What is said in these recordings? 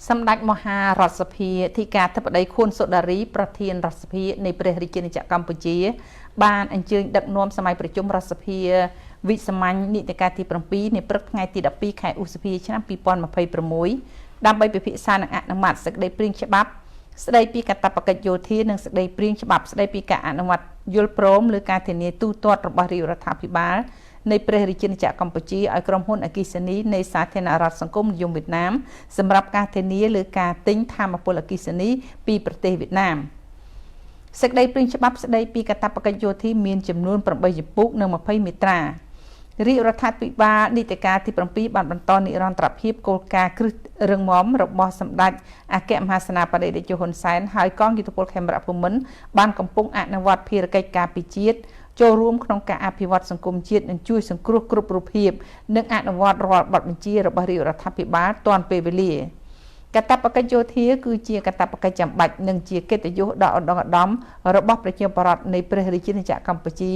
សម្ដេចមហារដ្ឋសភាធិការធិបតីខួនសុដារីប្រធានរដ្ឋសភានៃព្រះរាជាណាចក្រកម្ពុជា បានអញ្ជើញដឹកនាំសម័យប្រជុំរដ្ឋសភាវិសាមញ្ញនីតិកាលទី7នៃព្រឹកថ្ងៃទី12ខែឧសភាឆ្នាំ2026ដើម្បីពិភាក្សានិងអនុម័តសេចក្តីព្រាងច្បាប់ស្តីពីកាតព្វកិច្ចយោធានិងសេចក្តីព្រាងច្បាប់ស្តីពីការអនុម័តយល់ព្រមលើការធានាទូទាត់របស់រាជរដ្ឋាភិបាលនៃព្រះរាជាណាចក្រកម្ពុជាឲ្យក្រុមហ៊ុនអគ្គិសនីនៃសាធារណរដ្ឋសង្គមនិយមវៀតណាមសម្រាប់ការធានាលើការទិញថាមពលអគ្គិសនីពីប្រទេសវៀតណាមសេចក្តីព្រាងច្បាប់ស្តីពីកាតព្វកិច្ចយោធាមានចំនួន8ជំពូកនិង20មាត្រារាជរដ្ឋាភិបាលនីតិកាលទី7បានបន្តនិរន្តរភាពគោលការណ៍គ្រឹះរឹងមាំរបស់សម្ដេចអគ្គមហាសេនាបតីតេជោហ៊ុនសែនហើយកងយុទ្ធពលខេមរៈភូមិន្ទបានកំពុងអនុវត្តភារកិច្ចការពិជាតិចូលរួមក្នុងការអភិវឌ្ឍសង្គមជាតិនិងជួយសង្គ្រោះគ្រប់រូបភាពនិងអនុវត្តរាល់បទបញ្ជារបស់រាជរដ្ឋាភិបាលទាន់ពេលវេលាកាតព្វកិច្ចយោធាគឺជាកាតព្វកិច្ចចាំបាច់និងជាកិត្តិយសដ៏ឧត្តុង្គឧត្តមរបស់ប្រជាពលរដ្ឋនៃព្រះរាជាណាចក្រកម្ពុជា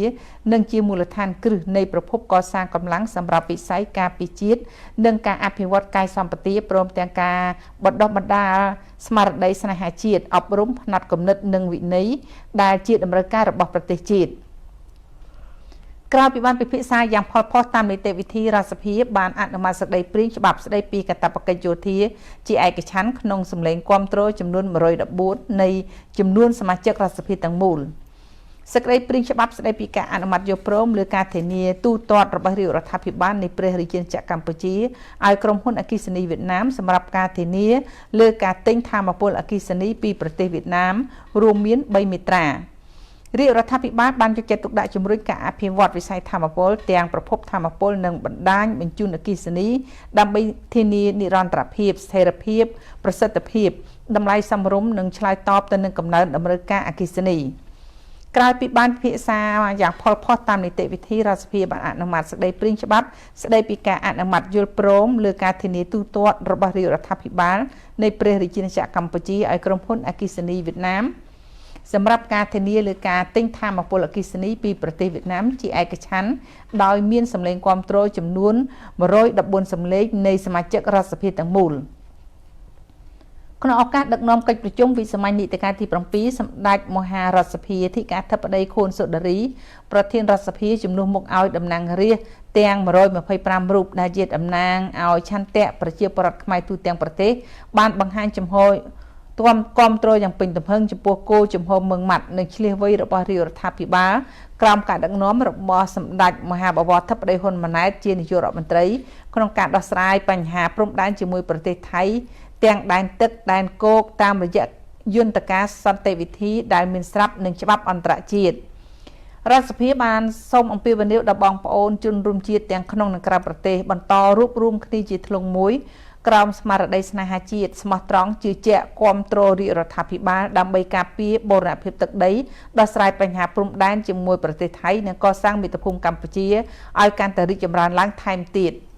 និងជាមូលដ្ឋានគ្រឹះនៃប្រភពកសាងកម្លាំងសម្រាប់វិស័យការពារជាតិនិងការអភិវឌ្ឍកាយសម្បទាព្រមទាំងការបណ្ដុះបណ្ដាលស្មារតីស្នេហាជាតិអប់រំផ្នត់គំនិតនិងវិន័យដែលជាតម្រូវការរបស់ប្រទេសជាតិក្រោយពីបានពិភាក្សាយ៉ាងផុលផុសតាមនីតិវិធីរដ្ឋសភាបានអនុម័តសេចក្តីព្រាងច្បាប់ស្តីពីកាតព្វកិច្ចយោធាជាឯកច្ឆន្ទក្នុងសម្លេងគាំទ្រចំនួន114នៃចំនួនសមាជិករដ្ឋសភាទាំងមូលសេចក្តីព្រាងច្បាប់ស្តីពីការអនុម័តយល់ព្រមលើការធានាទូទាត់របស់រាជរដ្ឋាភិបាលនៃព្រះរាជាណាចក្រកម្ពុជាឲ្យក្រុមហ៊ុនអគ្គិសនីវៀតណាមសម្រាប់ការធានាលើការទិញថាមពលអគ្គិសនីពីប្រទេសវៀតណាមរួមមាន3មាត្រារាជរដ្ឋាភិបាលបានយកចិត្តទុកដាក់ជំរុញការអភិវឌ្ឍវិស័យថាមពលទាំងប្រភពថាមពលនិងបណ្ដាញបញ្ជូនអគ្គិសនីដើម្បីធានានិរន្តរភាពស្ថិរភាពប្រសិទ្ធភាពតម្លៃសមរម្យនិងឆ្លើយតបទៅនឹងកំណើនតម្រូវការអគ្គិសនីក្រោយពីបានពិភាក្សាយ៉ាងផុលផុសតាមនីតិវិធីរដ្ឋសភាបានអនុម័តសេចក្តីព្រាងច្បាប់ស្តីពីការអនុម័តយល់ព្រមលើការធានាទូទាត់របស់រាជរដ្ឋាភិបាលនៃព្រះរាជាណាចក្រកម្ពុជាឲ្យក្រុមហ៊ុនអគ្គិសនីវៀតណាមសម្រាប់ការធានាលើការទិញថាមពលអគ្គិសនីពីប្រទេសវៀតណាមជាឯកច្ឆន្ទដោយមានសម្លេងគាំទ្រចំនួន114សម្លេងនៃសមាជិករដ្ឋសភាទាំងមូលក្នុងឱកាសដឹកនាំកិច្ចប្រជុំវិសាមញ្ញនីតិកាលទី7សម្ដេចមហារដ្ឋសភាធិការធិបតីខួនសុដារីប្រធានរដ្ឋសភាជំនួសមុខឲ្យតំណាងរាស្ត្រទាំង125រូបដែលជាតំណាងឲ្យឆន្ទៈប្រជាពលរដ្ឋខ្មែរទូទាំងប្រទេសបានបង្ហាញចំហទំគាំទ្រយ៉ាងពេញទំហឹងចំពោះគោលជំហរមឹងម៉ាត់និងឆ្លៀសវៃរបស់រាជរដ្ឋាភិបាលក្រោមការដឹកនាំរបស់សម្ដេចមហាបវរធិបតីហ៊ុនម៉ាណែតជានាយករដ្ឋមន្ត្រីក្នុងការដោះស្រាយបញ្ហាព្រំដែនជាមួយប្រទេសថៃទាំងដែនទឹកដែនគោកតាមរយៈយន្តការសន្តិវិធីដែលមានស្រាប់និងច្បាប់អន្តរជាតិរដ្ឋសភាបានសូមអំពាវនាវដល់បងប្អូនជនរួមជាតិទាំងក្នុងនិងក្រៅប្រទេសបន្តរួបរួមគ្នាជាធ្លុងមួយក្រោមស្មារតីស្នេហាជាតិស្មោះត្រង់ជឿជាក់គាំទ្ររាជរដ្ឋាភិបាលដើម្បីការពារបូរណភាពទឹកដីដោះស្រាយបញ្ហាព្រំដែនជាមួយប្រទេសថៃនិងកសាងមាតុភូមិកម្ពុជាឲ្យកាន់តែរីកចម្រើនឡើងថែមទៀត។